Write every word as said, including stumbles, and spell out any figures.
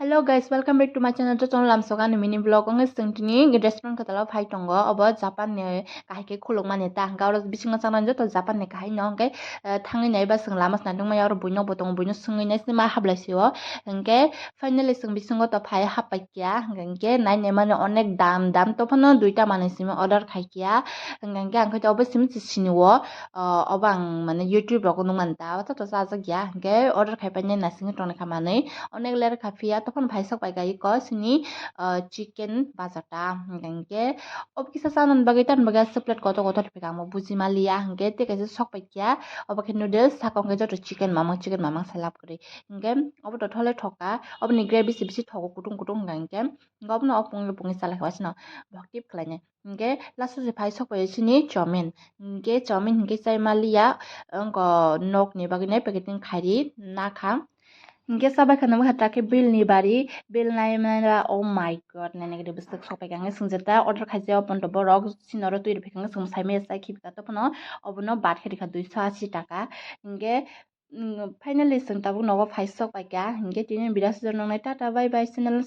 Hello guys, welcome back to my channel. Jotono lamsoka ni mini vlog. Wngkhe chwng tini restaurant kwtalo phai tongo. Obo Japan ni kahai khe khulukmani ta. Hwnkhe oro bisingo chanani joto Japan ni kahai no. Hwnkhe, eh, thangwi naiba chwng lama swnamwi maya oro buino bo tongo, buino swngwi nai sima hablai sio. Hwnkhe finally chwng bisingo to phai happai kya. Hwnkhe nai nai mani onek dam dam to phano duita manwi simi order khai kya. Hwnkhe ang khe obo simi se sini o. Ah, obo ang mane YouTube rogo nukmani ta, o to chajak ya, hwnkhe order khai painai naisingwi tongnaikha manwi, onek ler kha phiya, tophano phai sok paikha iko sini, ah, chicken bhajata, hwnkhe obo kisa chanani bagwi tamni bagwi aswk plate kotor kotor rwphikha, ang bo buji manliya, hwnkhe tei kaisa sok paikha, obo khe noodles, saka hwnkhe joto chicken mamang, chicken mamang se lab kwrwi, hwnkhe obo to thole thokha, oboni gravy se bisi thogo kutung kutung hwnkha hwnkhe, hwnkhe obono o pungwi pungwi chalaikha, waisano bhok tip khlainai. Hwnkhe last o se phai sok pai sini chowmin. Hwnkhe chowmin hwnkhe chai manliya, wngkha nokni bagwi nai packeting khairi nakha. Hwnkhe chabai kha nukha ta khe bill ni bari, bill nai manya, oh my god, naina gede bwswk sok pai kha, hwnkhe swngchar ta order khaijak o pondo borok sini oro twi rwphai kha, hwnkhe chwng sai maya chai khibi kha, tophano obono baad khe rikha duiso asi taka. Hwnkhe, mm, finally chwng tabuk nogo phai sok pai kha, hwnkhe tini video aswk nongnai, tata bye bye, channel